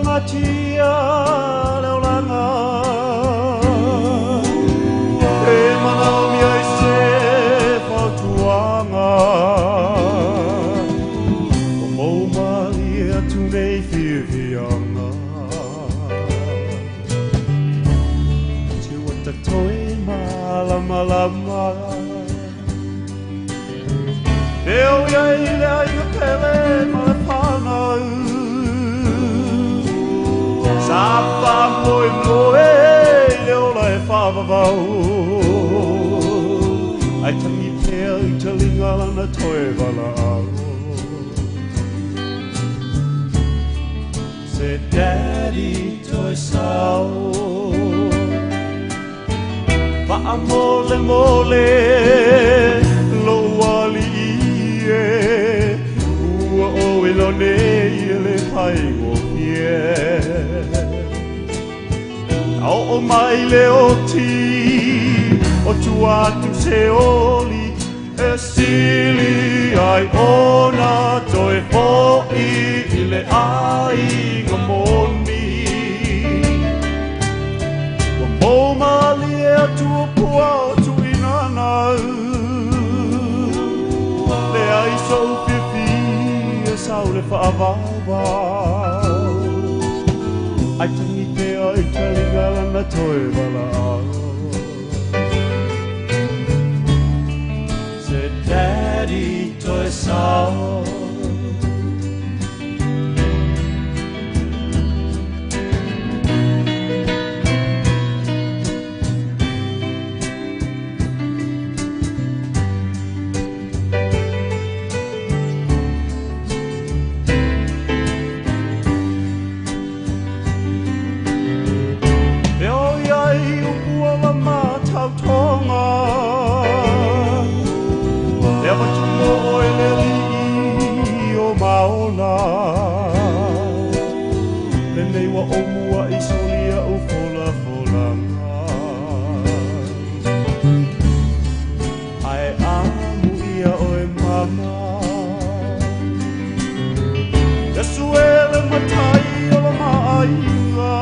gatia le olaga e manaomia ai se fautuaga. Ua mou malie atu nei fiafiaga te ua tatoe malamalama e o iai le aiga pele ma le whanau. Sa whamoemoe le ola e whaavavau ai tangi pea i te linga lana toe valaau. Se daddy toe sao Whaamole mole lo ali e ua o ilone i le whaingo fie. Au o mai le oti o tua atu se oli e sili ai ona toe hoi i le aiga moni. Ua mou malie atu o pua o tuinanau le ai sou fiafia sau le faavauvau ai tangi pea i te linga lana toe valaau. Se daddy toe sao E o iai upu ala mātautonga Le avatu mo oe le alii o maola Lenei ua o mua i solia u fola folanga Ae amu ia oe mama E suele matai o la maaiga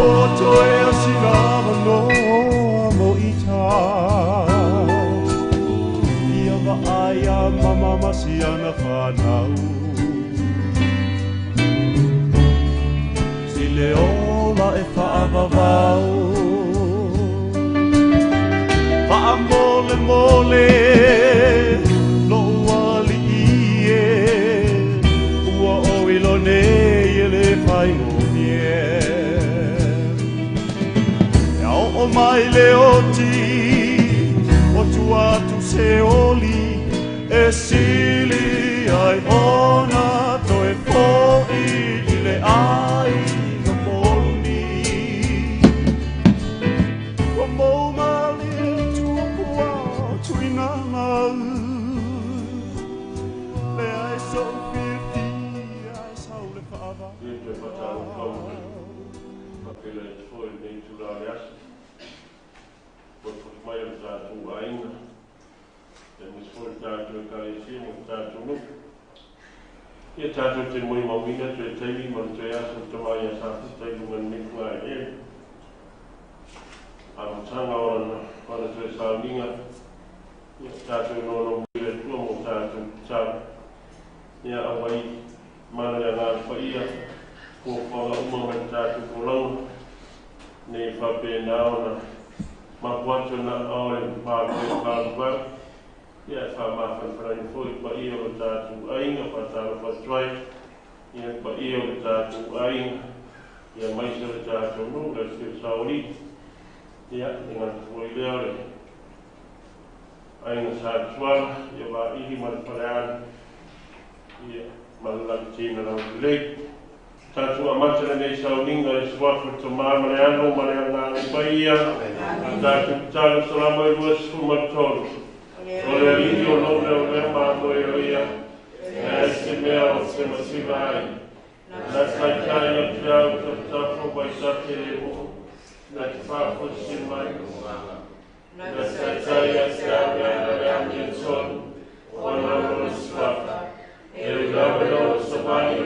O toe asilava noa mo ita Ia vaai a mama masiana whanau Si le ola e whaavavau Whaamole mole lo ali e ua o ilone e le whaingo fie. E ao o mai le oti o tua atu se oli e sili ai ona toe fo'i i le aiga moni. Ua mou malie atu o pua o tuinanau le ai sou fiafia ai sau le faavavau. Ia toe faatalofa ma faapela atu foi i lenei itula o le aso. Fotifoti mai o le tatou aiga, aemaise foi le tatou Ekalesia ma le tatou nuu. Ia tatou te molimauina toe taimi ma le toe aso o le tama ia Safuta i luga i lenei fogaeleele. Amataga o lana ona toe sauniga, ia tatou nono i le Atua mo tatou tatalo. Ia auai mana le Agaga Paia, fuafuaga uma mai le tatou folauga, nei faapena ona mapu atu na o le palupau. Ia e faamafanafanaina foi i paia o le tatou aiga, faatalofa atu ai ia le paia o le tatou aiga, ia maise o le tatou nuu, le afio o Saolii. Ia, e gata foi lea o le aiga Sa Tuala, ia Vaili ma le Faleana, ia ma le Lavitina laulelei. Tatou amata lenei sauniga i suafa o le Tama ma le Alo ma le Agaga Paia. Tatou tatalo Salamo 23. O le Alii o lou leoleo ma moe o ia, e leai se mea o se mativa ai. Na taitai ia te au tafatafa o vaitafe le oo, na te faafosi mai. Na taitai ia te au le ala le amiotonu, ona o lona suafa. E ui lava ina o savali le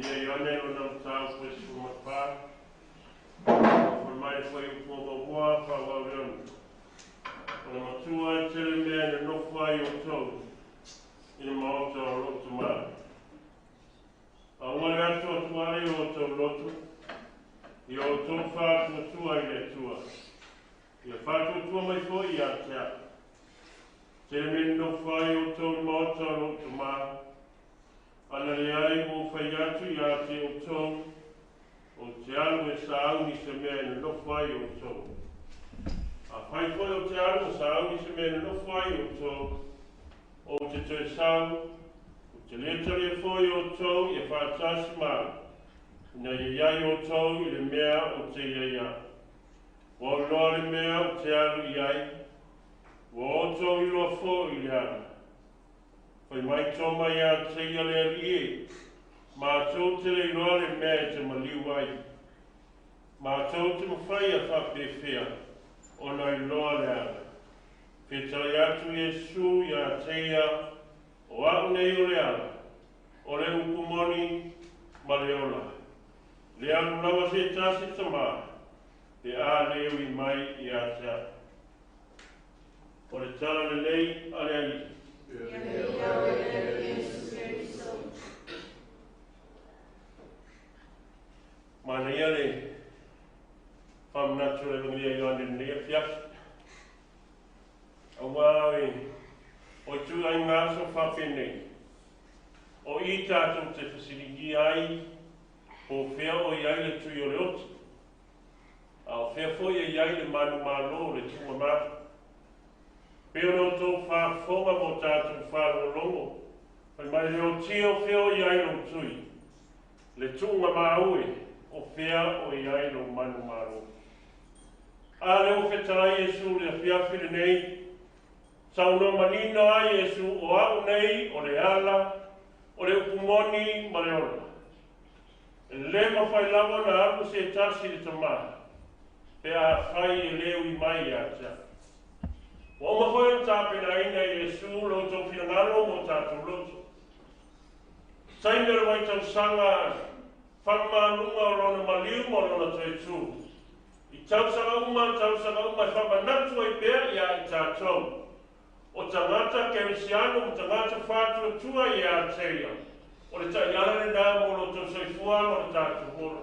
Evangelia Ioane lona mataupu e 14. Fai mai le fuaiupu muamua faaauau i le 6. O le matua e tele mea e nonofo ai outou i le maota o lou Tamā. A ua le atuatuai o outou loto, ia outou faatuatua i le Atua, ia faatuatua mai foi ia te au. Tele mea e nonofo ai outou i le maota o lou Tamā, ana leai ua ou fai atu ia te outou, ou te alu e sauni se mea e nonofo ai outou. Afai foi ou te alu ma sauni se mea e nonofo ai outou, ou te toe sau, ou te lē talia foi outou ia faatasi ma au, ina ia i ai outou i le mea ou te i ai au. Ua iloa le mea ou te alu i ai, ua outou iloa foi le ala. Fai mai Toma ia te ia, Le Alii e, matou te le iloa le mea e te maliu ai. Matou te mafai a faapefea ona iloa le ala? Fetalai atu Iesu ia te ia, O au nei o le ala, o le upu moni ma le ola. E le alu lava se tasi i le Tamā, pe a le ui mai ia te au. O le tala lelei a le Alii. Viia oe le Alii Iesu Keriso. Manaia le faamanatu o le Evangelia Ioane i lenei afiafi. Aua e o ituaiga aso faapenei, o i tatou te fesiligia ai po o fea o i ai le tui o le oti, a o fea foi e i ai le manumalo o le tuugamau. Pei ona outou faafofoga ma o tatou faalogologo, fai mai le oti o fea o i ai lou tui, le tuugamau e, o fea o i ai lou manumalo. A lea ua fetalai Iesu i le afiafi lenei, saunoa manino ai Iesu, o au nei o le ala, o le upu moni ma le ola. E lē mafai lava ona alu se tasi i le Tamā, pe afai e lē ui mai ia te au. Ua uma foi ona tapenaina e Iesu lo outou finagalo ma o tatou loto. Taimi o le vaitausaga faamamaluga o lona maliu ma lona toe tū. I tausaga uma, tausaga uma e faamanatu ai pea ia i tatou, o tagata kerisiano ma tagata faatuatua ia te ia, o le taiala lenā mo lo outou soifua ma lo tatou ola.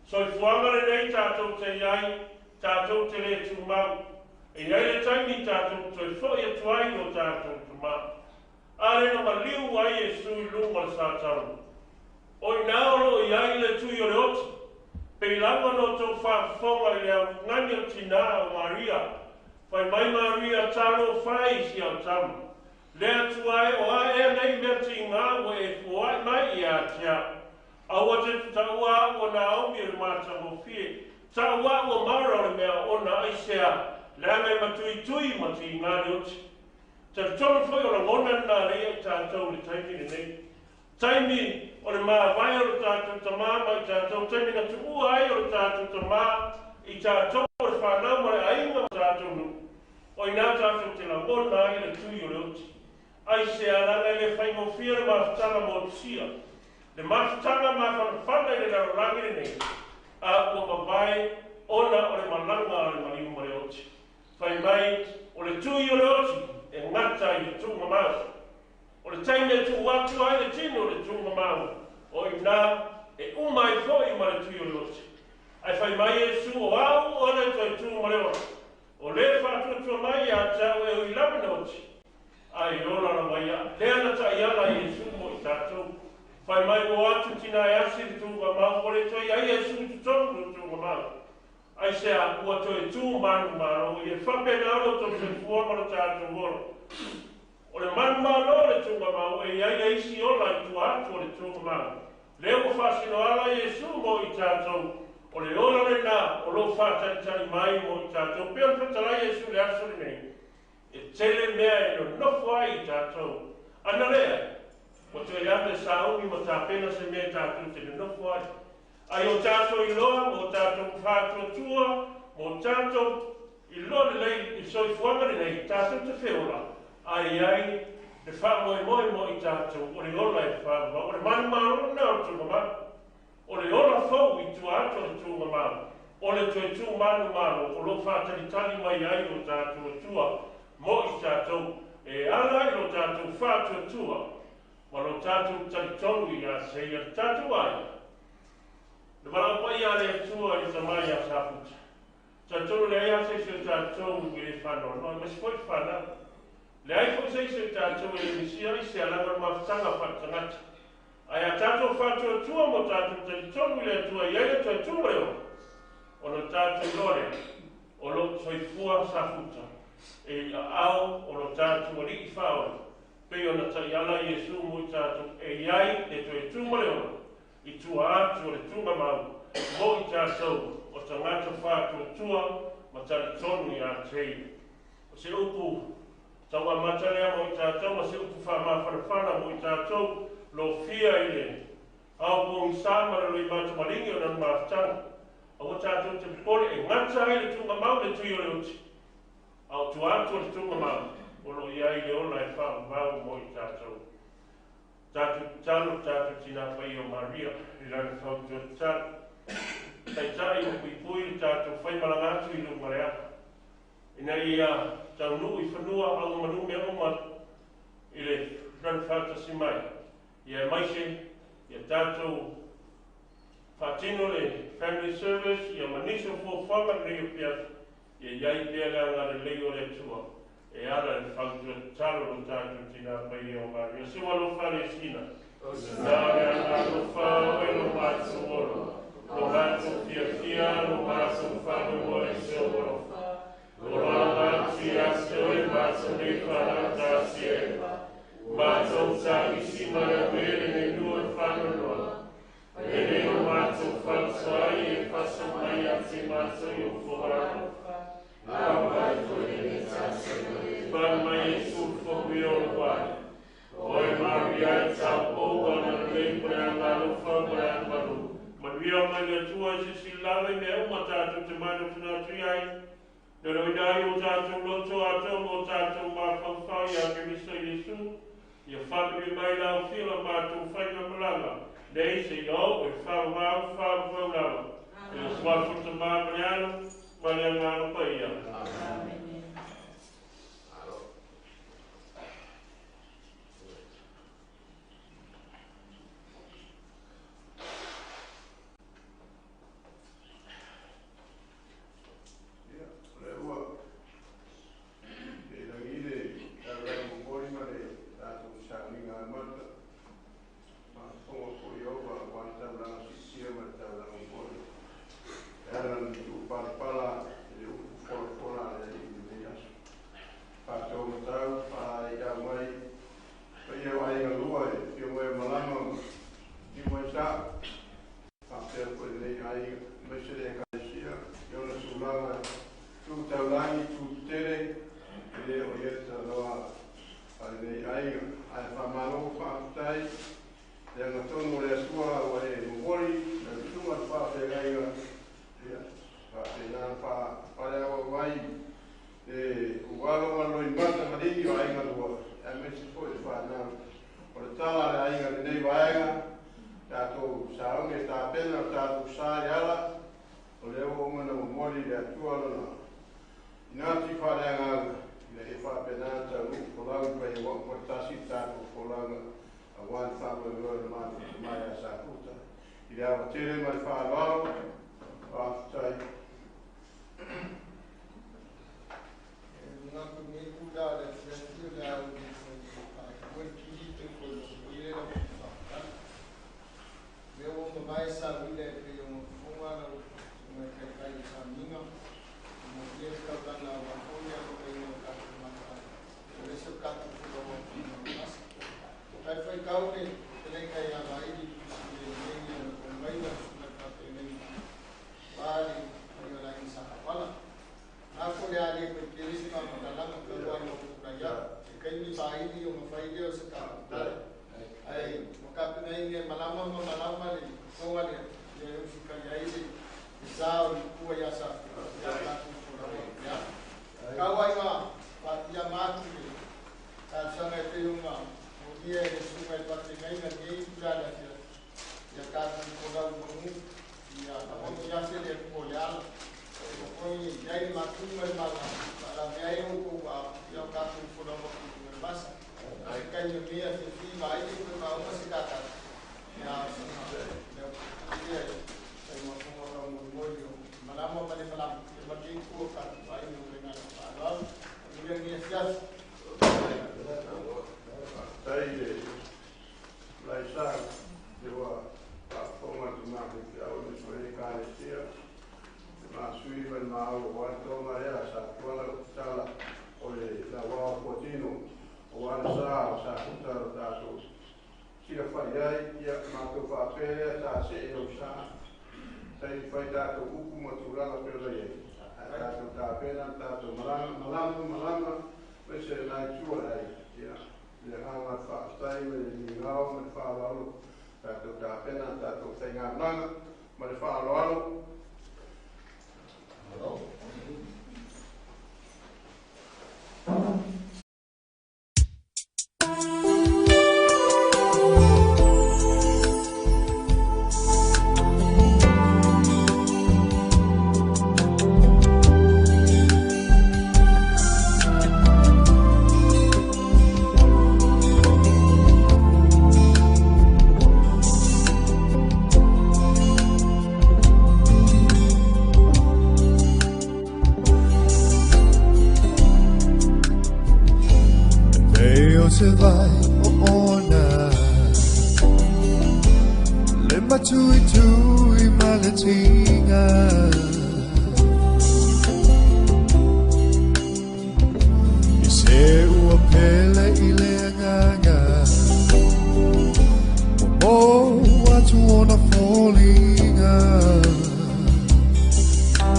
Soifuaga lenei tatou te i ai, tatou te lē tumau. E i ai le taimi tatou te toe fo'i atu ai i lo tatou Tamā. A lea na maliu ai Iesu i luga o le Satana. O i ina o lo o i ai le tui o le oti, pei lava ona outou faafofoga i le augani o tinā o Maria, fai mai Maria, Talofa e i si au tama. Le Atua e, o a ea nei mea tigā ua e foai mai ia te au? Aua te taua au o Naomi o le matagofie, taua au o Mara o le mea ona aisea, leaga e matuitui ma tigā le oti. Talitonu foi o lagona lena lea ia i tatou i le taimi lenei. Taimi o le mavae o le tatou Tamā ma i tatou, taimi na tuua ai o le tatou Tamā i tatou o le fanau ma le aiga ma tatou nuu. O inā tatou te lagona ai le tui o le oti. Aisea leaga e le faigofie le mafutaga motusia, le mafutaga mafanafana i le lalolagi lenei, a ua mavae ona o le malaga a le maliu ma le oti. Fai mai, o le tui o le oti e gata i le tuugamau. O le taimi e tuu atu ai le tino i le tuugamau, o inā e uma ai foi ma le tui o le oti. Ae fai mai Iesu, O au o le toe tū ma le ola. O le faatuatua mai ia te au e ui lava ina oti, ae e ola lava ia. Lea na taiala ai Iesu mo i tatou. Fai mai, ua o atu tina e asi le tuugamau, ua le toe i ai Iesu i totonu o le tuugamau. Aisea ua toe tū manumalo i e faapena lo outou soifua ma lo tatou ola? O le manumalo o le tuugamau e i ai le isi ola i tua atu o le tuugamau. Lea ua faasinoala Iesu mo i tatou, o le ola lenā o lo o faatalitali mai mo i tatou. Pei ona fetalai Iesu i le aso lenei, e tele mea e nonofo ai i tatou. Ana lea, ua toe alu e sauni ma tapena se mea tatou te nonofo ai. Ai o tatou iloa mo tatou faatuatua, mo tatou iloa lelei i soifuaga lenei, tatou te feola, ae i ai le faamoemoe mo i tatou, o le ola e faavavau, o le manumalo lena o le tuugamau. tugamau, o le toe tu manumalo o loo faatalitali mai ai lo tatou Atua mo i tatou e ala i lo tatou faatuatua ma lo tatou talitonu ia seia le tatou aiga. Le valaau paia a le Atua i le tama ia Safuta. Talitonu leai lava se isi o tatou e le faanoanoa, aemaise foi le fanau. Leai foi se isi o tatou e le misia ai se alaga o le mafutaga faaletagata. Ae a tatou faatuatua ma tatou talitonu i le Atua e i ai le toe tu ma le ola, ona tatou iloa lea o lo o soifua Safuta e i aao o lo tatou Alii Faaola, pei ona taiala Iesu mo i tatou e i ai le toe tu ma le ola i tua atu o le tugamau mo i tatou o tagata faatuatua ma talitonu ia te Ia. O se upu tauamata lea mo i tatou ma se upu faamafanafana mo i tatou lofia i le ao pogisa ma le loimata maligi o lana mafutaga. Aua tatou te popole e gata ai le tugamau le tui o le oti, a o tua atu o le tugamau o lo o i ai le ola e faavavau mo i tatou. Tatou tatalo, tatou Tina Paia o Maria i lana fautua tatalo. Taitai ma puipui le tatou faimalaga atu i luga o le ala, ina ia taunuu i fanua aua mea uma i le lana faatasi mai, ia aemaise ia tatou faatino le family service ia ma nisi o fuafuaga lenei o afiafi, ia i ai pea le agalelei o le Atua e ala i le fautua tatalo lo tatou Tina Paia o Maria. Se ua alofa le sina. Na le alofa oe lo matou ola, lo matou fiafia, lo matou faamoemoe i se alofa. O la ia te oe matou nei whanau e. Matou tagisi ma le wele ne lua whanaloa. E le o matou fautua ai e fasa mai a te matou i o fohorano. Fa mai Iesu foku i o wai. Oe Maria e tau oua na lei po le alofa po le malu. Manuia mai le Atua i se lava i mea uma tatou te manatunatu atu ai. Le ina ai o tatou loto atoa mo tatou mafaufau ia Keriso Iesu. Ia faamanuia mai lau fia matou faiga malaga. Nei se i o e whaavavau whaavavau lava. I le suafa o le Tama ma le Alo ma le Agaga Paia. Amen. Ia, o lea ua peilagi le taulaga momoli ma le tatou sauniga amata. Faafofoga foi Ieova aua le taulaga siitia ma le taulaga momoli e ala ona tuupalapala i le upu folafola a le Alii i lenei aso. Faataumatau faalaeiau mai paia o aiga lua e afio mai o malama ma lima i sa'o, faapea foi lenei aiga aemaise le Ekalesia i ona tulaga tu taulagi tu tetele e le o i ai le talanoa a lenei aiga. Ae faamalo faafetai le agatonu o le Atua ua e momoli lau susuga le faafeagaiga, ia faapena ona faapaleauau ai le ualo ma le loimata maligi o aiga lua aemaise foi le fanau. O le tala a le aiga i lenei vaega, tatou sauni e tapena o tatou sa i le ala, o lea ua uma ona momoli i le Atua lona inati faaleagaga ina ia faapena ona taunuu folau i paia ua uma le tasi le tatou folauga aua le faamoemoe o le matou tama ia Safuta. I le ava tele ma le faaaloalo, faafetai. E manatu i lenei itula o le afiafi o le a ou le toe faaifua le kili pe toe lotoile lau faafetai. O lea ua mavae sauila e pei ona fofoga lau susuga i taitai o sauniga, e molia le taulaga aua foi le alofaina o tatou mata o le isi o tatou tulaga o asa. Ae faitau le fetalaiga ia Vaili Tusi le nei ona tomai la susuga i faafeagaiga aua le paia o le aiga Sa Kavala. Na ko le a le koe tele se faamatalaga talu ai na ou tulai atu. Se taimi Vaili ona fai lea o se tatou tala. Ae ua tapenaina e malama ma malama le fofoga lea, ia e usitaia ai le sa o le matua ia Sa ia tatou tulaga. Ia. Tau ai ma faapiama atu le talosaga e pei ona molia e le susuga i faafeagaiga lenei itula i le afiafi, ia tatou folau i manu Ia na o ia se le po le ala. O foi ia i matu ma le mala. La mea ai o ko a ia ka tu fo no mo ku le masa. Ai kai ni mea se fi vai le ko ma o se ka ka. Ia le ia ai mo ko mo mo mo yo. Malamo ma le malamo. E ma ki ku ka vai no le ngana pa la. Ni ni sias. Tai le laisa le wa faafofoga le tama faifeau le soe ekalesia le masui ma le maau auā le toga lea sa tuala lo'u tatala o le lauao fuatino auā le sa o sakuta lo tatou silafai ai ia matou faapea lea tasee lau sa taimi fai tatou upu ma tulaga pei ona iai ae tatou tapena ma tatou malaga malama malama aemaise lena itu o le aiga ia le agaga o le faafetai ma le migao ma le faaaloalo tatou tapena a tatou faigamalaga ma le faaaloalo. E o se vai o ona Le matui tui ma le tinga I se ua pele i le anganga Mo mo atu ona foliga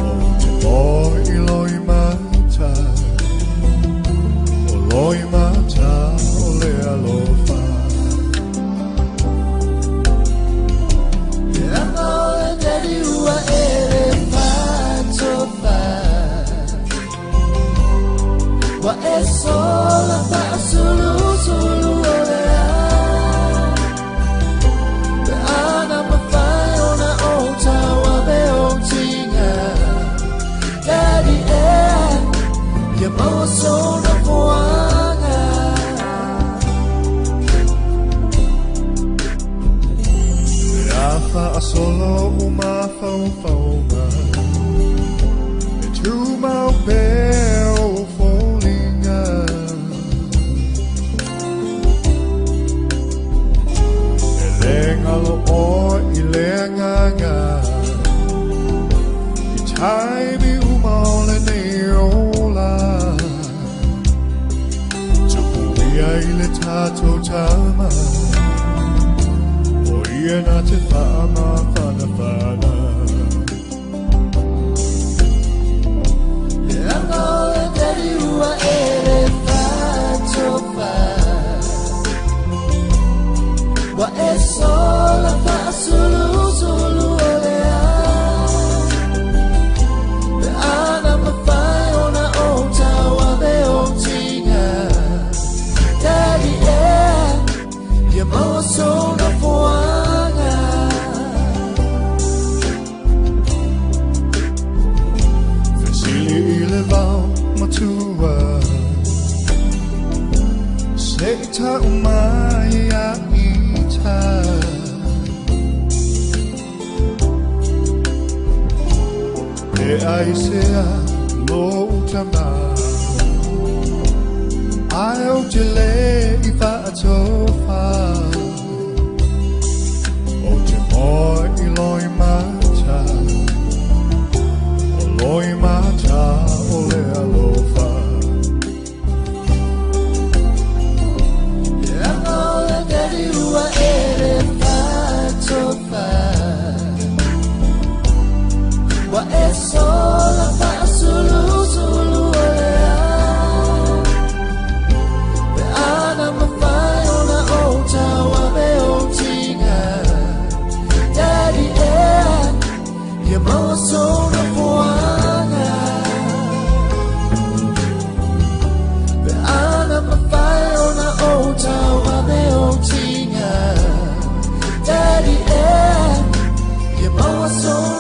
O te mo i loi mata O loi mata o le alofa Ua ele fatofa Wa e sola fa sulu sulu ole a Pe ana mawhai ona o tawa me o tinga Daddy e Ia maua sona foanga E afa a solo o mafaufauga E tumau pea o foliga E le galo oe i le agaga I taimi uma o lenei ola Tupuia i le tatou tama O ia na te faamafanafana Anga o le daddy ua ele fatofa Wa e sola fa sulu sulu ole a Pe ana mawhai ona o tawa me o tinga Daddy e Ia maua sona foanga Fesili i le vao matua Se i tau mai ia ita E ai sea lo utama Ai o te le i faatofa O te moe i loi mata O loi mata o le alofa Anga o le daddy ua ele fatofa Wa e sola fa sulu sulu ole a Pe ana mawhai ona o tawa me o tinga Daddy e Ia maua sona foanga Pe ana mawhai ona o tawa me o tinga Daddy e Ia maua sona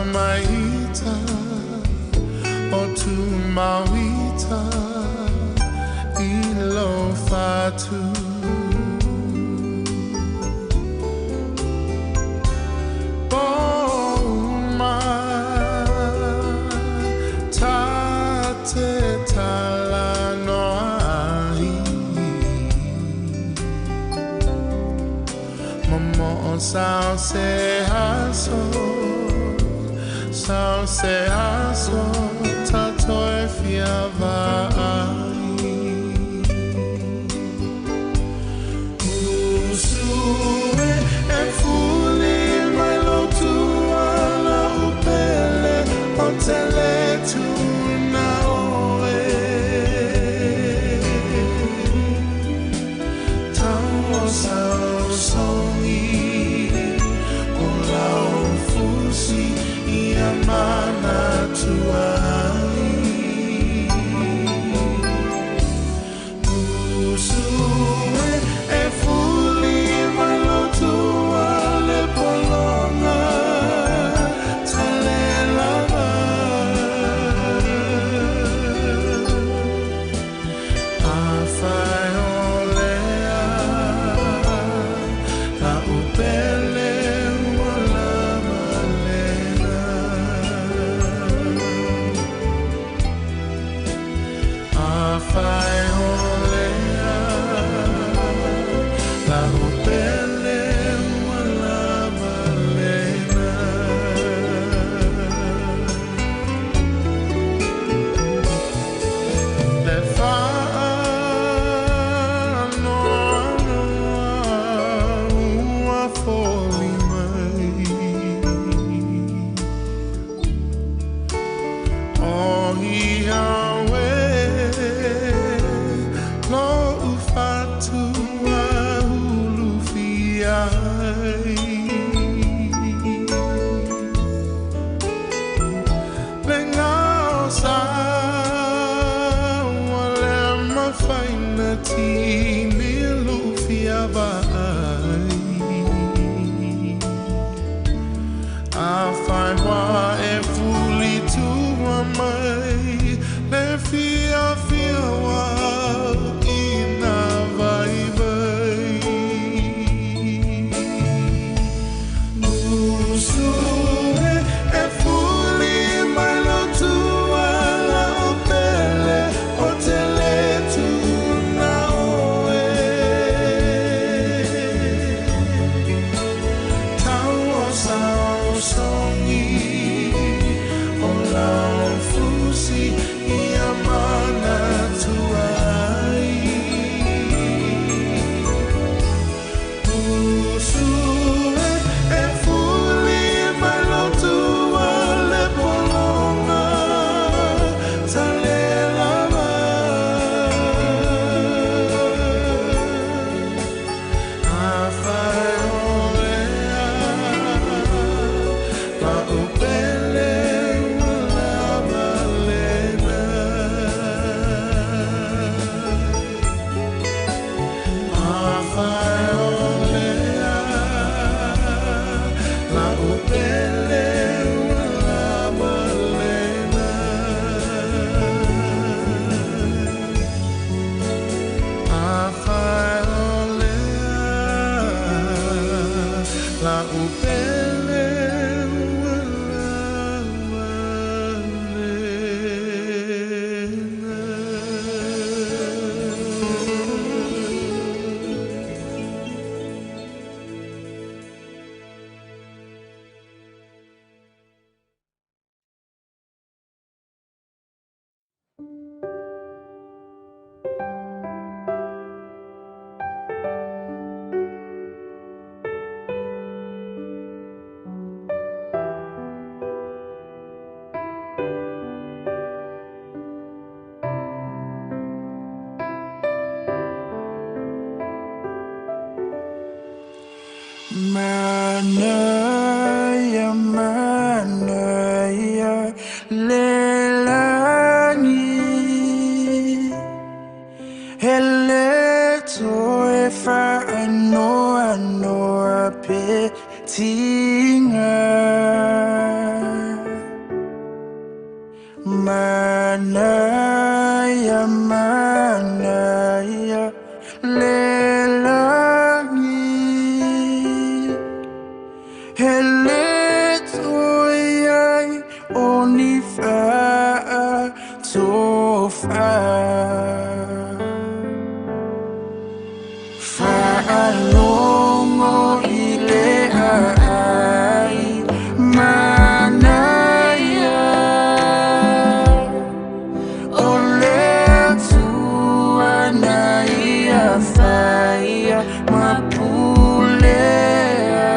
Tamaita o Tumauita i lo fatu. Poma ta te talanoa ai. Momo o sao se aso, sao se aso, ta toe fia vaai. Usue e fuli mai lo tuala upele o tele tuna oe. Tau o sao songi o lau fusi i a mana tuai. Usue e fuli mai lo tuale polonga tale lava. A whai o lea, la upele ua lava lena. A whai o lea, la upele ua lava lena. Le whaanoanoa ua foli mai. O ia we, lo ufatua hulu fiai. Le ngao sa wa le mafaina tini lufia vai. A whai wā e fuli tua mai, le fia fia wā i nā vai vai. Usue e fuli mai lo tua la o pele o tele tuna oe. Tau o sao songi o lau fusi i a mana tuai. Usue e fuli mai lo tua le polonga tale lava. A whai o lea, la upele ua lava lena. A whai o lea, la upele ua lava lena. A whai o lea, la upele ua lava lena. Manaya, manaya, lelani. Hele toe whaanoa noa pe tinga. le lagi. He le toe ai o ni faatofa. Faalogo i le aai manaia, o le Atua na ia faia ma pulea.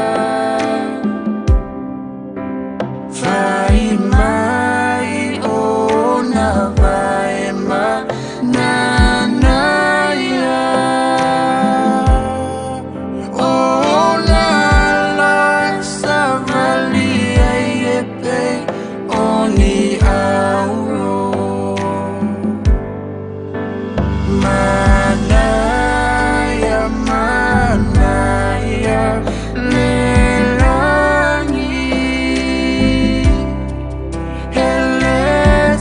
Fai mai ona vae ma nanaia, o na la savali ai e pei o ni auro. Manaia, manaia le lagi. He le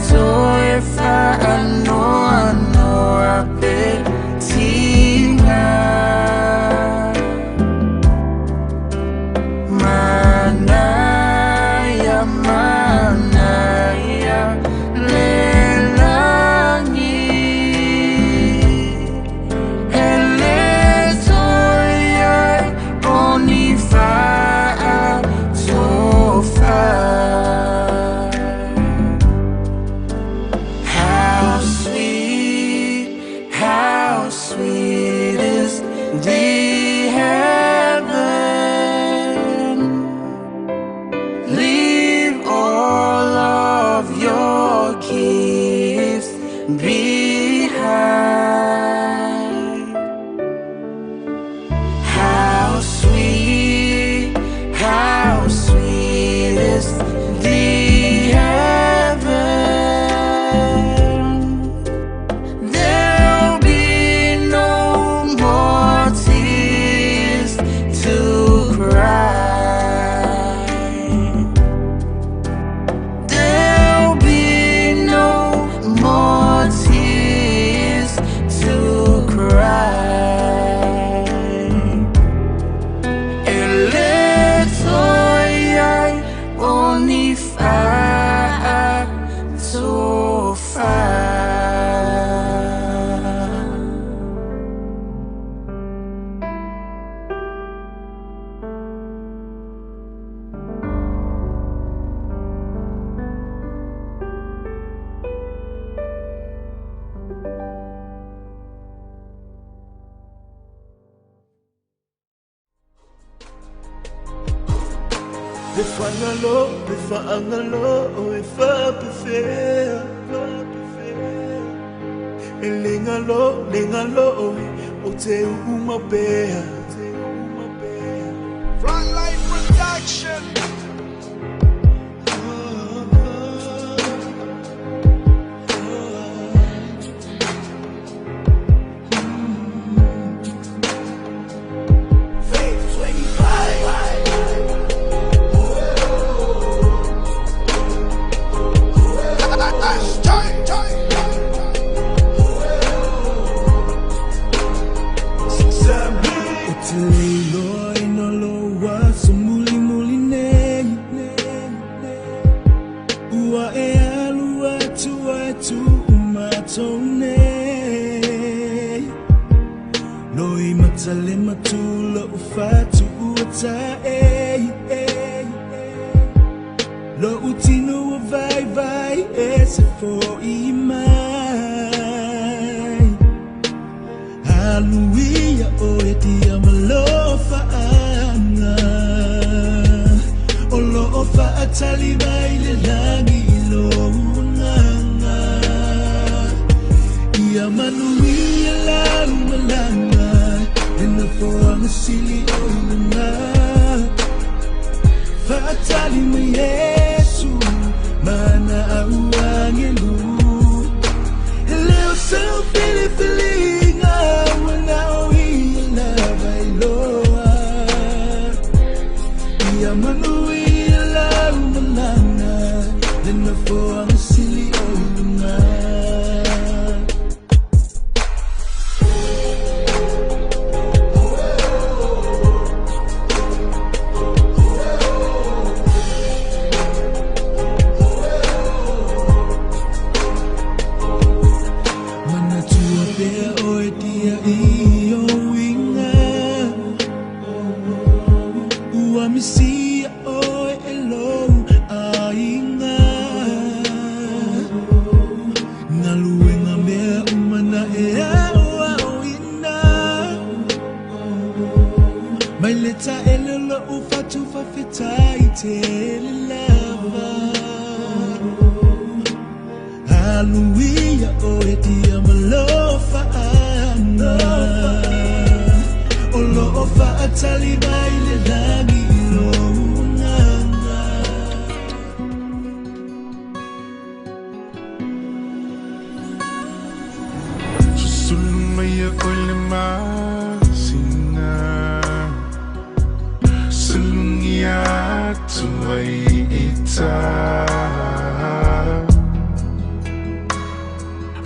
toe faanoanoa pe tiga. Manaia, manaia le lagi. He le toe ai o ni faatofa. How sweet is the heaven. Leave all of your gifts behind. How sweet is the heaven. There'll be no more tears to cry. There'll be no more tears to cry. E le toe ai o ni faatofa. Le fagalo, le faagalo e faapefea. E le galo, le galo o te uuma pea. Frontline Production. Faith 25. O te leiloa ina loa so muli muli nei. Ua e alu atu ai tu matou nei. Loi matale matula u fatu ua ta e. Lo utino o vai vai e se fo i mai. Hallelujah, o e tia malofa anga. O lo o faatali mai le lagi i lo unanga. Ia manuia lau malanga, le nofoaga sili o i luga. Faatali mai Iesu, mana au agelu. E le o sau filifiliga, ua na o ia lava iloa. Ia manuia lau malaga, le nofoaga sili o i luga. misia oe e lou aiga. Galuega mea uma na e aoaoina. Mai le taele o lou fatu faafetai tele lava. Aluia oe ia ma alofaaga. O loo faatali mai le lagi i lou agaga. Susulu mai ia oe le masina, Sulugia atu ai i tā.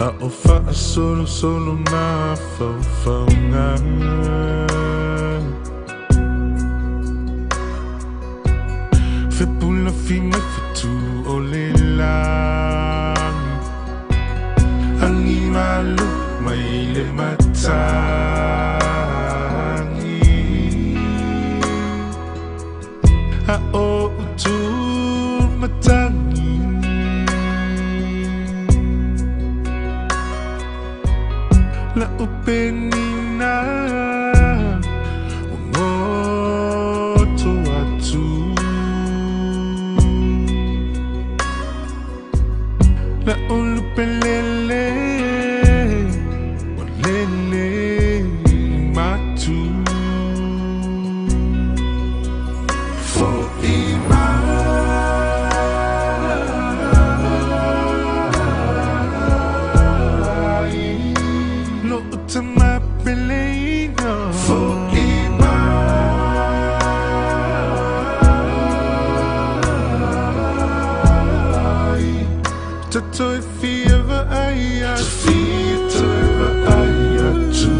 A o faasolosolo mafaufauga. Fepulafi mai fetu o le lagi, Agi malo mai le matagi. A o utu matagi. La upenina o ngoto atu. La ulupelele wa lele matu. Fo'i mai Lo tama peleina. Fo'i mai Tatoi fia vaai atu. Fia toi vaai atu.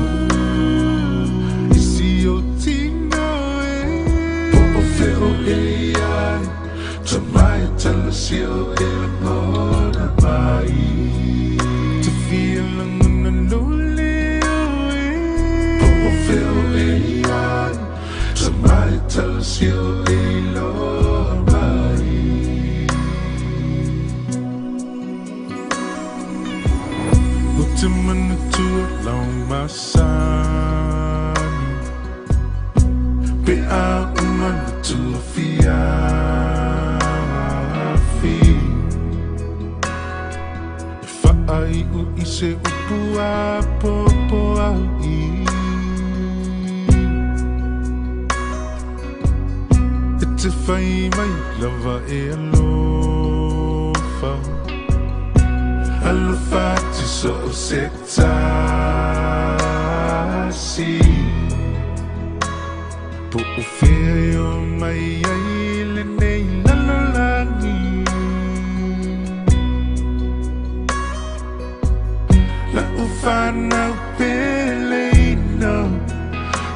Isi o tino e. Po o feo e ai. Tamai talasi o e langona mai. Te fia langona lo leo e. Po o feo e ai. Tamai talasi o e loa mai. O te manatua lau masani. Pe a uma na tua fiafi. E faaiu i se upu a popo au i. E te whai mai lava e alofa. Alofa ti so o se tasi. Po o fea e o mai ai le nei lalolagi. La u whanau peleina.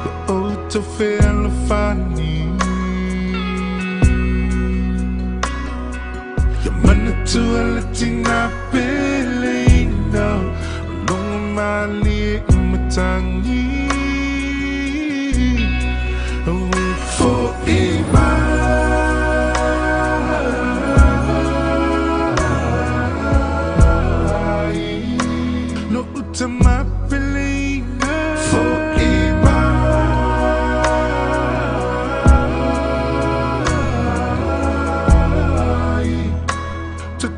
La o tau whea la whani. Ia manatua le tina peleina. O longa malie i matangi. Awe fo'i mai Lo utama peleina. Fo'i mai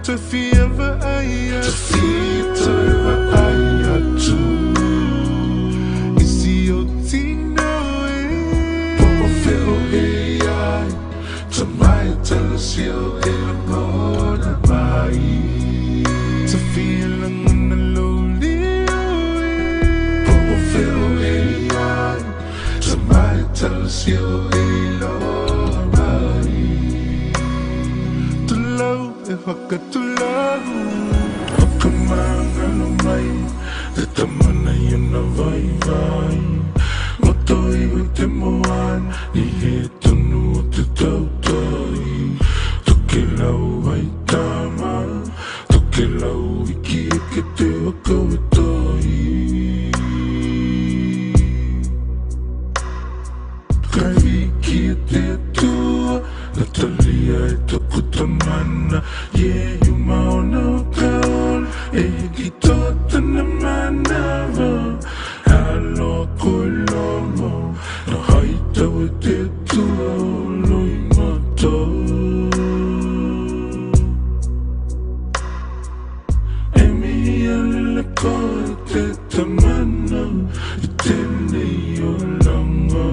Te fia vaai atu. Te fia toi vaai atu. Isi o tino e. Po o feo e ai. Tamai talasi o e langona mai. Te fia langona lo leo e. Po o feo e ai. Tamai talasi o e loa mai. Tulau e whakatulau. O ka mangalo mai. Te tamana i ona vai vai. Moto iwi te moan. Ni he tonu o te tautai. Toke lau ai tama. Toke lau iki e ke te waka e tai. Kai wiki e te Na haitau e te Atua o loimata. E mihia lele koe te tamana i tēnei olanga.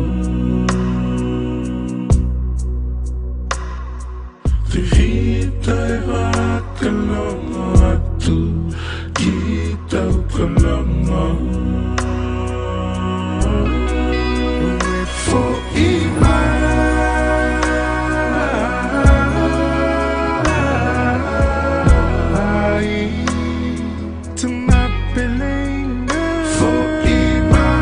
Te hita e whakalongo atu ki tau kalanga. E fo'i mai. Fo'i mai.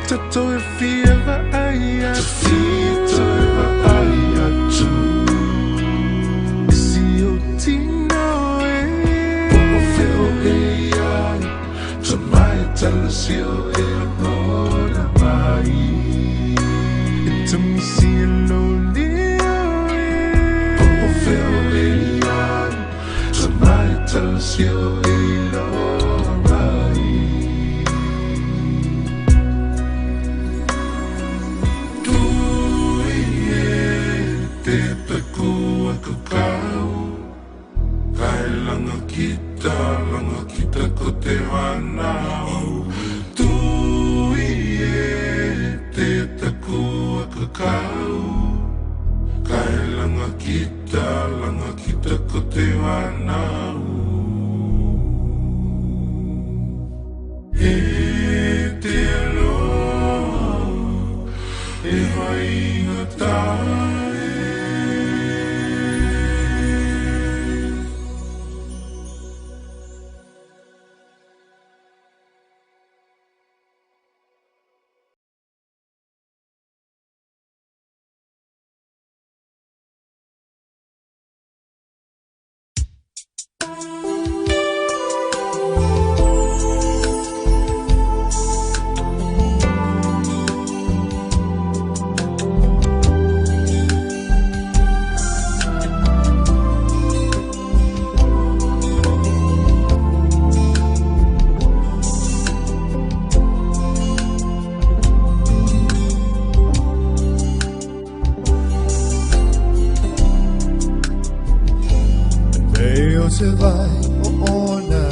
Tatou e fia vaai atu. Te fia toe vaai atu. I si ou tino e. Po o fea o e i ai. Tamai talasi o e lagona mai. E tamisi e lou leo e. Po o fea o e i ai. Tamai talasi o e iloa mai. Tui e te taku a kakau. Kai langa kita, langa kita ko te whanau. Tui e te taku a kakau. Kai langa kita, langa kita ko te whanau. E te aloha, e vaingata e. E o te vai o ona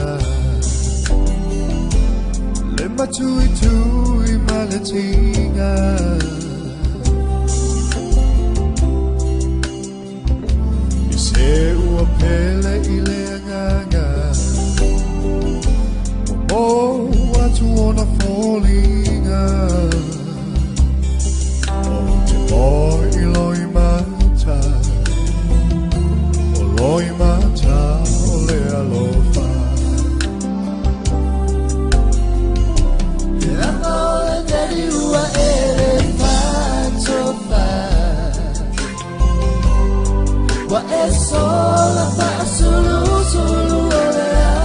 Le matui tui ma le tinga. I se ua pele i le anganga. Mo atu ona fōlinga. O te mo i loi mata. O loi mata o le alofa. E anga o le daddy ua ele fatofa. Wa e sola fa'asulu sulu o le a.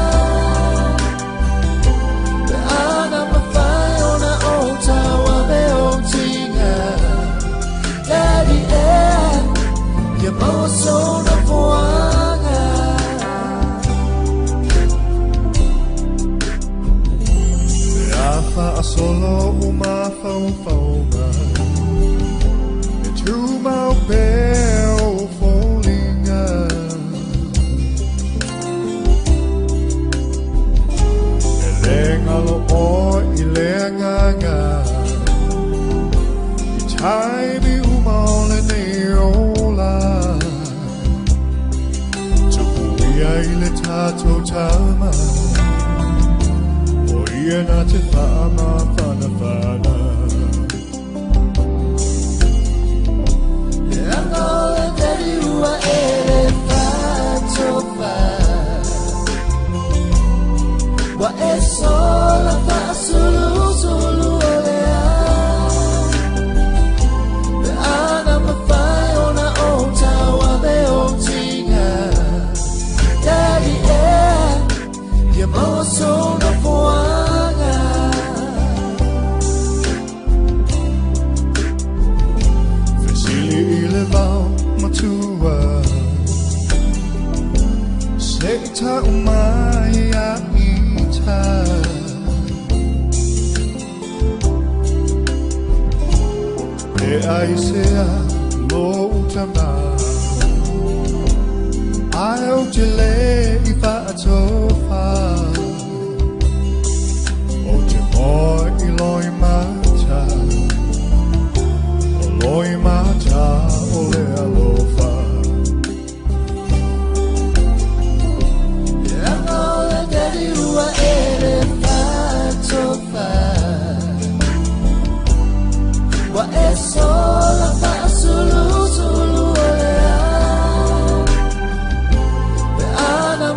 Pe ana mawhai ona o taua me o tinga. Daddy e, ia maua sona foanga. E afa a solo o mawhauwhaunga. E tūmau pea o fōlinga. E le ngalo o i le anganga. I taimi uma o le nei ola. Tupu ia i le tātou tama. O ia nā te whaama whana whana. E anga o le daddy ua ele fatofa. Wa e sola fa'asulu sulu o le a. Pe ana mawhai ona o taua me o tinga. Daddy e, ia maua sona foanga. Fesili i le vao matua. Se i tau mai aisea lou tamā Ae ou te lē i faatofa Ou te moe i loimata O loimata o le alofa. Leaga o le daddy ua e le faatofa Ua e sola faasulusulu o le ao Pe ana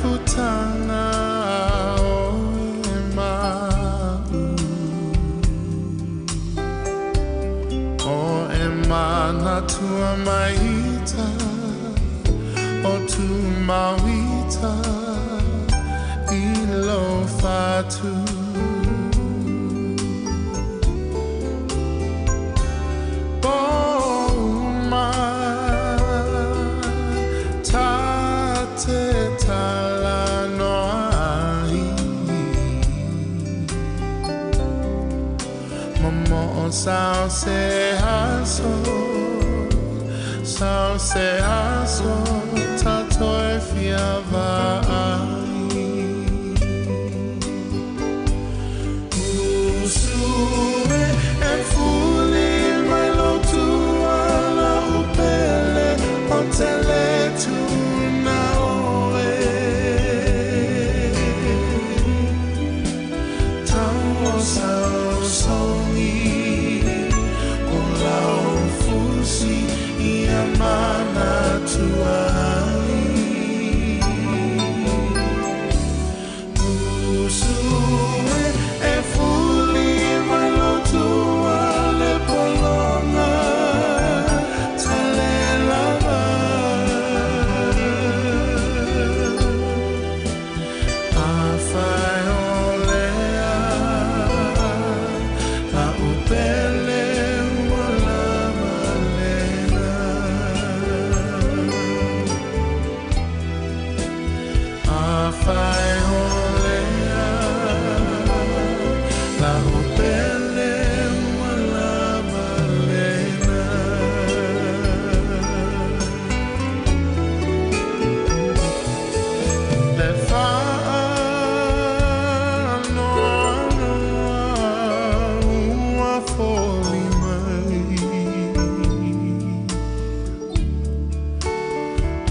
futanga o e mau O e manatua maita O tu mauita I lo fatu Bo ma ta te tala noa ai Momo o sao se aso Sao se aso Tato e fia vai Usue e fuli mai lo tua la upele O te le tuna oe Tau o sao songi O lau fusi I a mana tuai Usue e fuli mai lo tua le polonga Tale lava A whai o lea La upele ua lava lena A whai o lea La upele ua lava lena Le whaanoa ua foli mai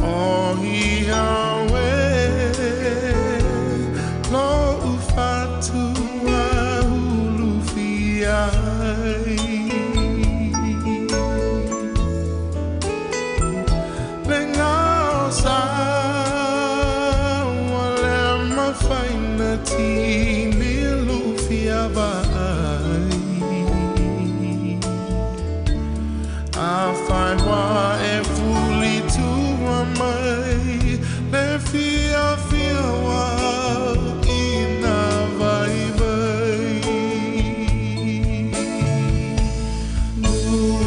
O ia we Lo ufatua hulu fiai Le ngao sa ua le mafaina tini lufia vai A whai wā e fuli tua mai Le fia fia wā i nā vai vai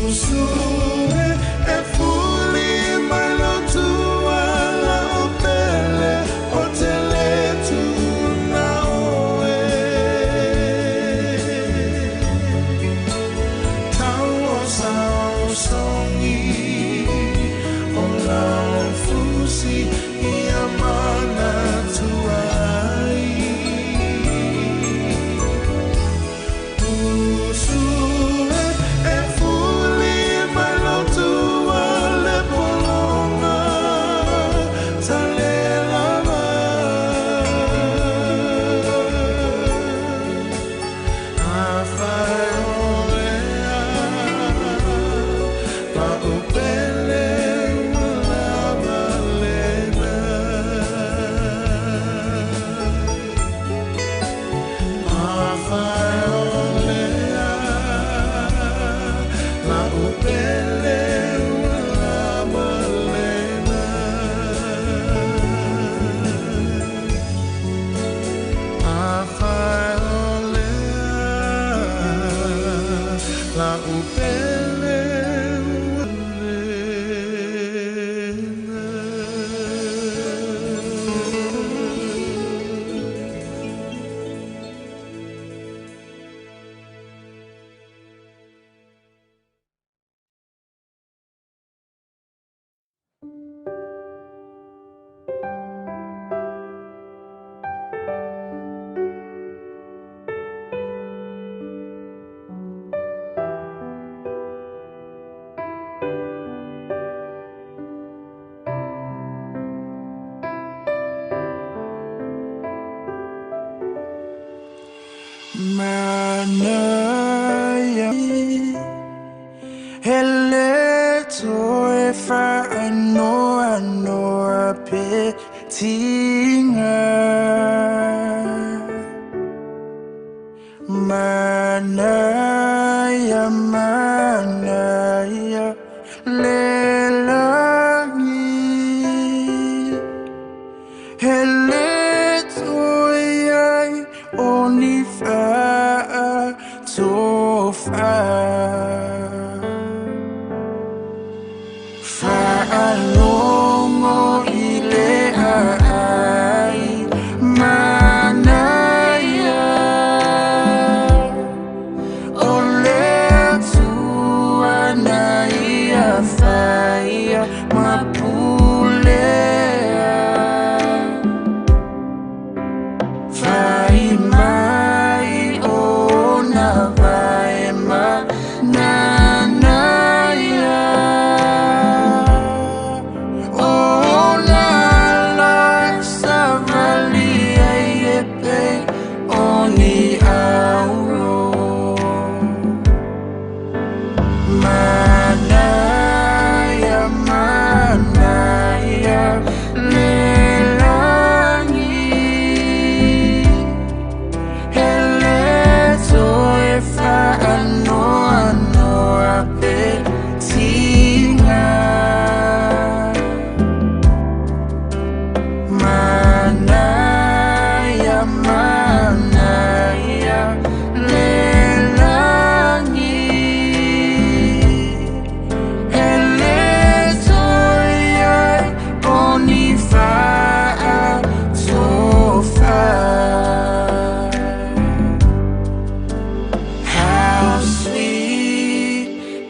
Usue e fuli mai lo tua la o pele O te le tuna oe Tau o sao songi O lau fusi I a mana tuai Usue e fuli mai lo tua le polonga Tale lava A whai o lea La upele ua lava lena A whai o lea La upele ua lava lena A whai o lea La upele ua lena Mana Hele toe whaanoa noa Petiga Manaia manaia le lagi He le toe ai o ni faatofa Faalogo i le aai manaia O le Atua na ia faia ma pulea Fai mai ona vae mananaia O na la savali ai e pei o ni auro Manaia, manaia le lagi He le toe faanoanoa pe tiga Manaia, manaia le lagi He le toe ai o ni faatofa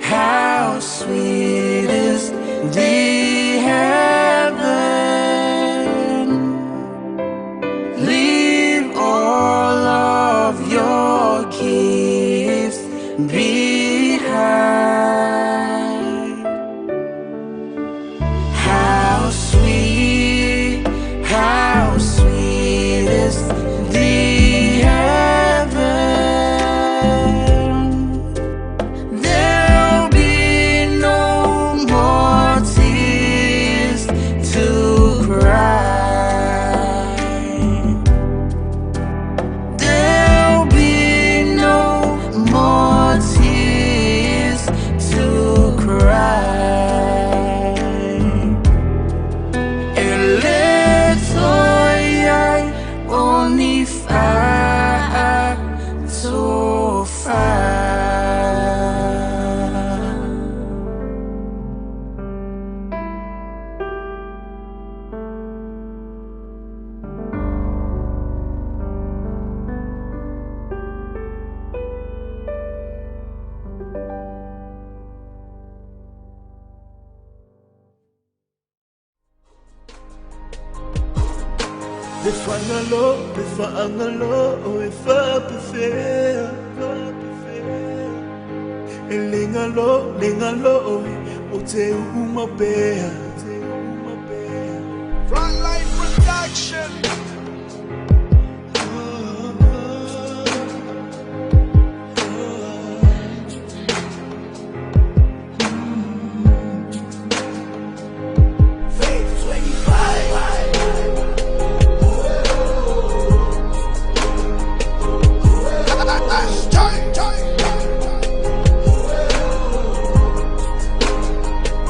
How sweet is the heaven Leave all of your gifts behind How sweet is the heaven There'll be no more tears to cry There'll be no more tears to cry E le toe ai o ni faatofa Le fagalo, le faagalo e faapefea E le galo, le galo o te uma pea Frontline Production. Faith 25.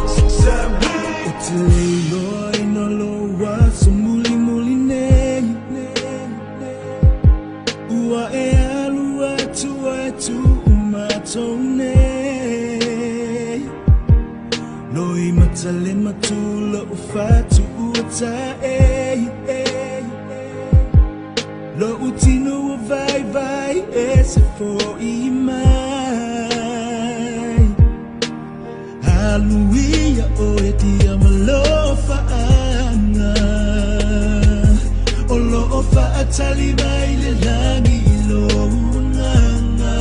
Ou te le iloa ina lou aso mulimuli nei Ua e alu atu ai tuu matou nei Loimata le matula o fatu ua tae Lou tino ua vaivai e se fo'i mai Alu ia oe dia ma alofaaga O loo faatali mai le lagi i lou agaga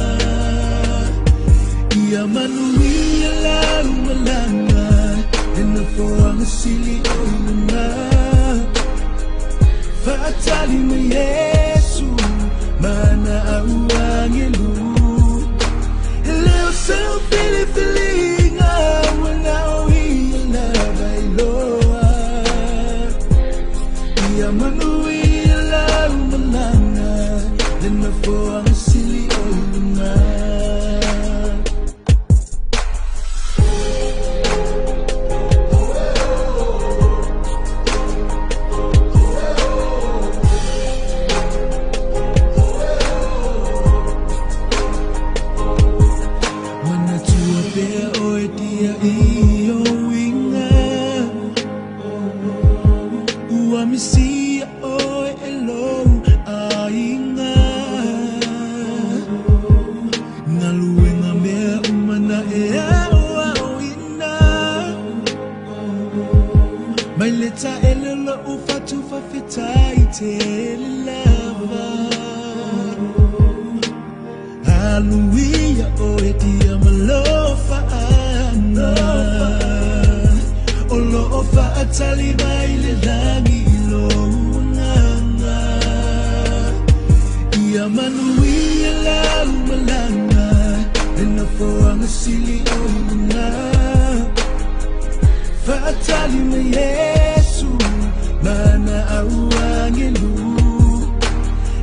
Ia manuia lau malaga Le nofoaga sili o i luga Faatali mai Iesu Ma ana au agelu E le o sau filifiliga Ua na o ia lava iloa. Ia manuia lau malaga Le nofoaga sili o i luga. Manatua pea oe tia i o uiga Ua misia oe e lou aiga Galuega mea uma na e aoaoina Mai le taele o lou fatu faafetai tele lava Aluia oe tia ma lofaaga O loo faatali mai le lagi i lou agaga Ia manuia lau malaga Le nofoaga sili o i luga Faatali mai Iesu Ma na au agelu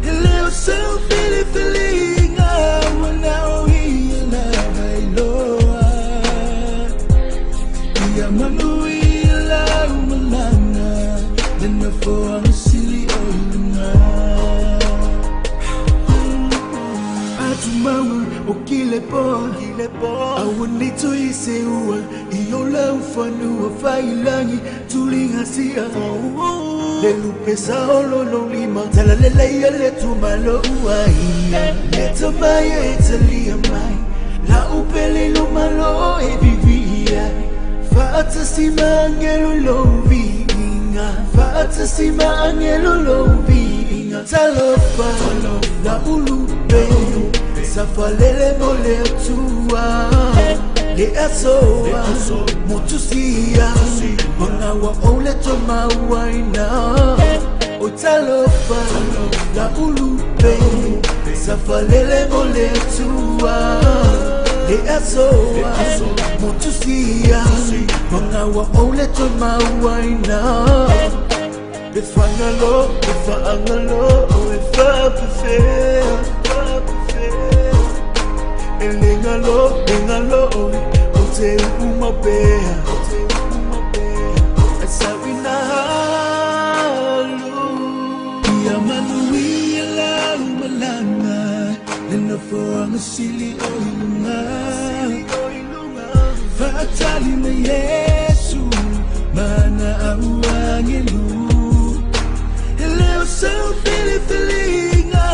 E le o sau filifiliga Ua na o ia lava iloa Ia manuia lau malaga Le nofoaga sili o i luga Atumaua o kile poa Aua nei toe se ua I o lau fanua failangi Tuliga sia Le lupe sa o lo lo lima Tala le leia le tumalo uaina Le tamai e talia mai La upele lo malo e vivia Faatasi ma angelo lo viiga Faatasi ma angelo lo viiga Talofa la ulupe Safalele mo le atua Le asoa Motusia Mangawa o le tomauaina O talofa la ulupe Safalele mo le atua Le asoa Motusia Mangawa o le tomauaina E fagalo, e faagalo, e faapefea E le galo, le galo, o te upu maupea Ai sauina alu Ia manuia lau malaga Le nofoaga sili o i luga Faatali mai Iesu Ma na au agelu E le o sau filifiliga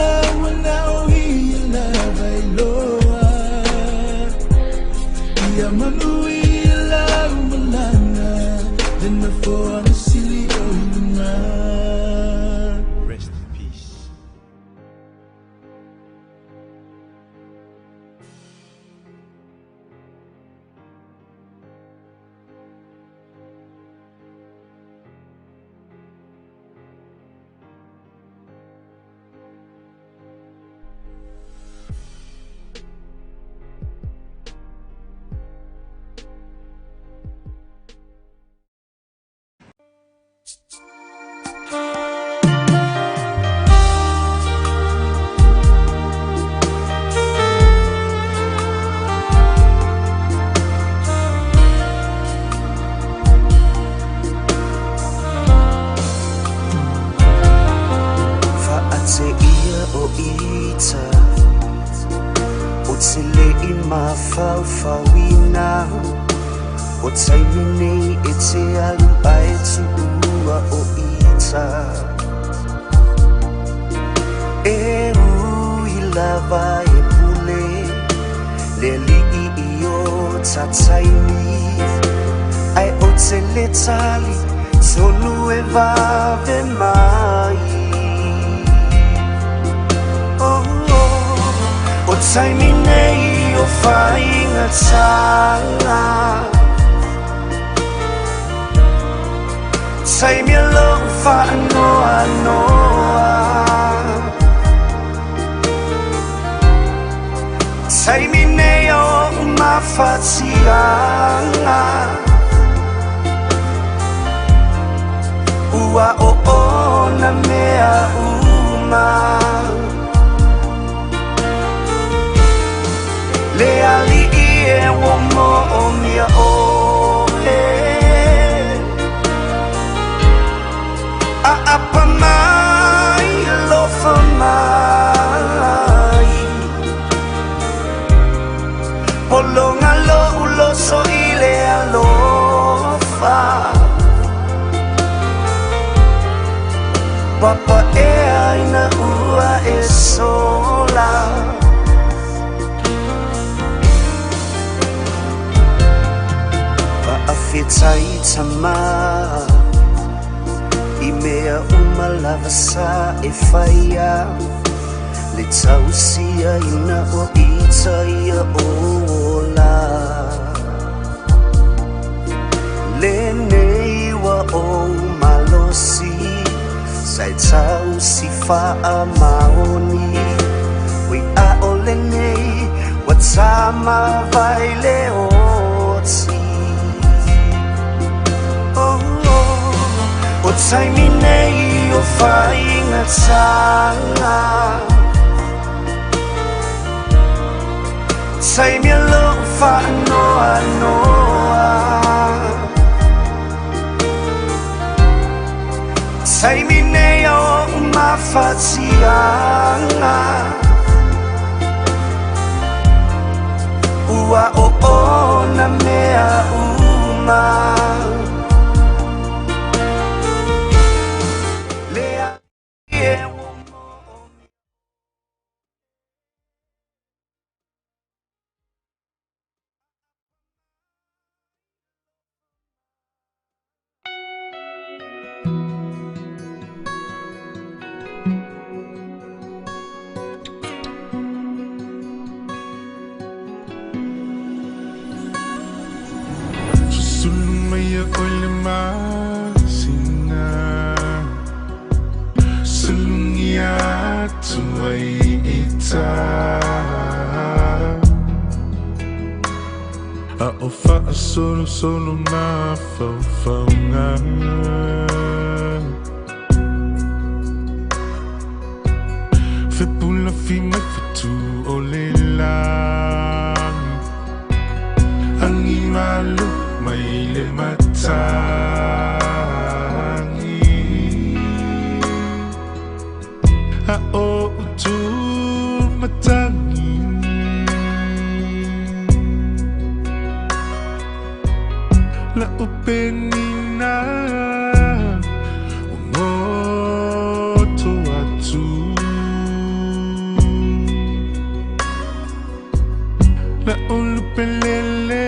Ua na o ia lava iloa Ia manuia lau malaga Le nofoaga sili o i luga Rest in peace. Faateia o ita O te le i mafaufauina O taimi nei e te alu ai tuua o ita E ui lava e pule Le alii i o tataimi Ai o te le tali Tonu e vave mai Oh, oh, o taimi nei o faigata Taimi alofa noa Taimi nei o mafatiaga Ua o ona mea uma. Le ali'i e ua mo'omia oe, A'apa mai alofa mai, Pologa lo'u loso i le alofa, Papaʻea ina ua e sola. Fa'afetai tamā i mea uma lava sa e faia, Le tausia ina o ita ia ola. Lenei ua ou malosi, Sa e tausi fa'amaoni, Oi a'o lenei ua tamavai le oti. Oh, oh, o taimi nei o faigatā, Taimi o lo'u fa'anoanoa, Taimi nei o o'u mafatiaga, Ua oona mea uma. Le ali'i e ua mo'omia. Susulu mai ia oe le masina, Sulugia atu ai i tā, A o fa'asolosolo mafaufauga, Fepulafi mai fetu o le lagi, Agi malo mai le matagi, A o utu matagi, La upenina o goto atu, La ulupelele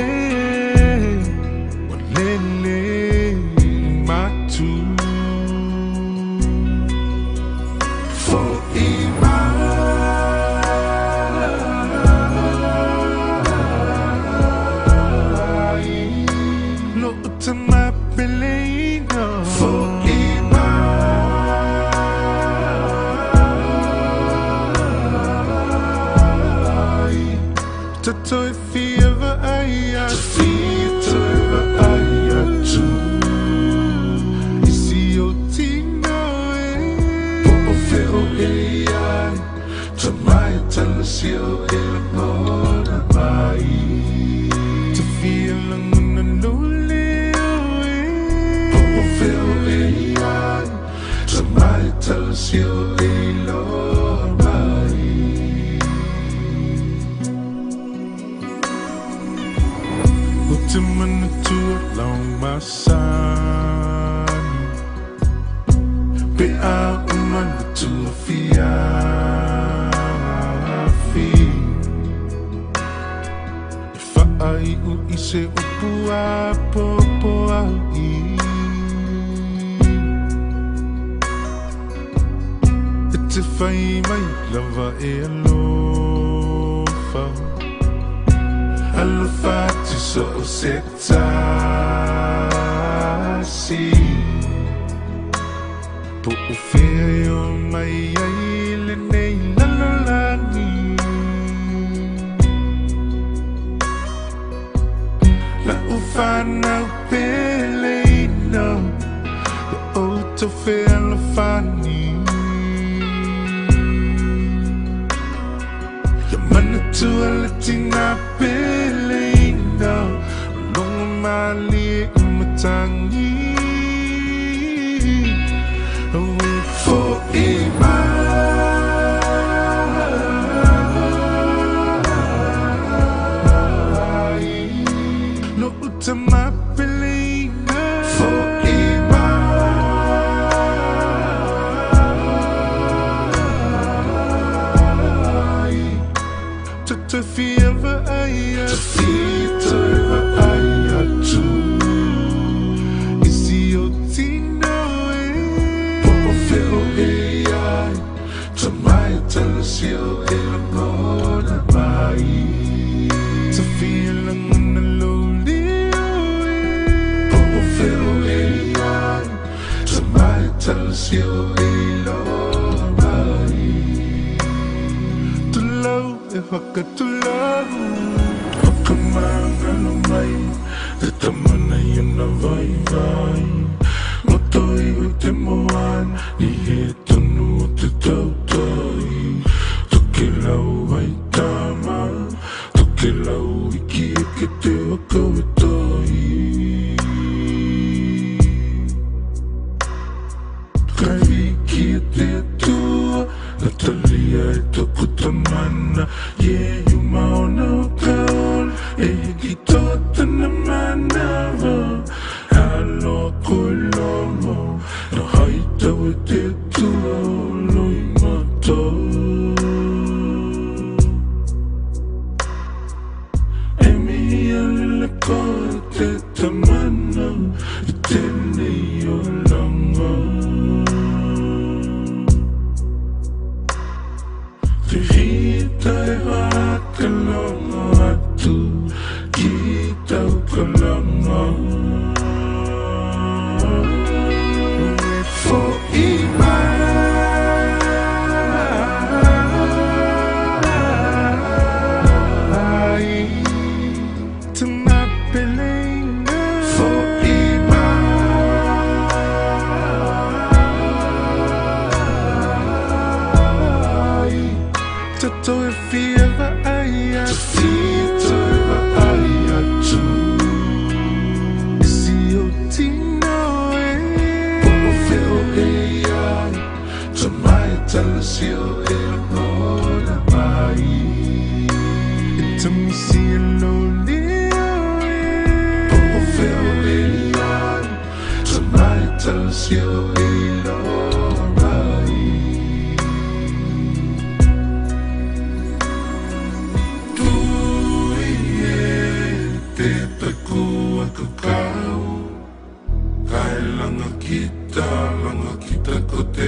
o lele matu. Fo'i mai Lo'u tamapeleina. Fo'i mai Tatou e fia va'ai atu, Toe va'ai atu I si o tino e, Po o fea o e ai, Tamai talasi o e lagona mai, Te fia lagona lou leo e, Po o fea o e ai, Tamai talasi o e iloa mai. O te manatua lau masani, Pe a uma le tuafiafi, E fa'ai'u i se upu a popoa'i, E te fai mai lava e alofa, Alofa atu so o se tasi, Po o fea e o mai ai lenei lalolagi, La'u fanau peleina, O to fealofani. Ia manatua le tina peleina o logo malie i matagi. Ue fo'i mai no uta mapeleina. Fo'i mai Te fia vaai atu i si o tino e po o feo e ai Ta mai talasi o e langona mai. Te fia langona lo leo e po o feo e ai Ta mai talasi o e loa mai. Tulau e whakatulau O ka mangalo mai Te tamana i ana vai vai. Ngoto iwi te moana Ni he tonu o te tautai. Toke lau ai tama Toke lau iki e ke te waka we tai. Kai wiki e te atua Natalia e toku tamana. Ye yuma ona o ka ola E hiki toa tana manawa. Aloa koe lomo Na haitau e te atua o loi mata. E mihi alele koe te tamana I tēnei o langa. Te hita e whakalongo atu ki tau kalanga. Ue fo'i mai Te mapeleina. Fo'i mai Te toe fia vaai atu. Te vaai atu I si o tino e po o feo e ai Ta mai talasi o e langona mai. E tamisi e lo leo e po o feo e ai Ta mai talasi o e loa mai. Tui e te taku akakau. Kai langa kita, langa kita ko te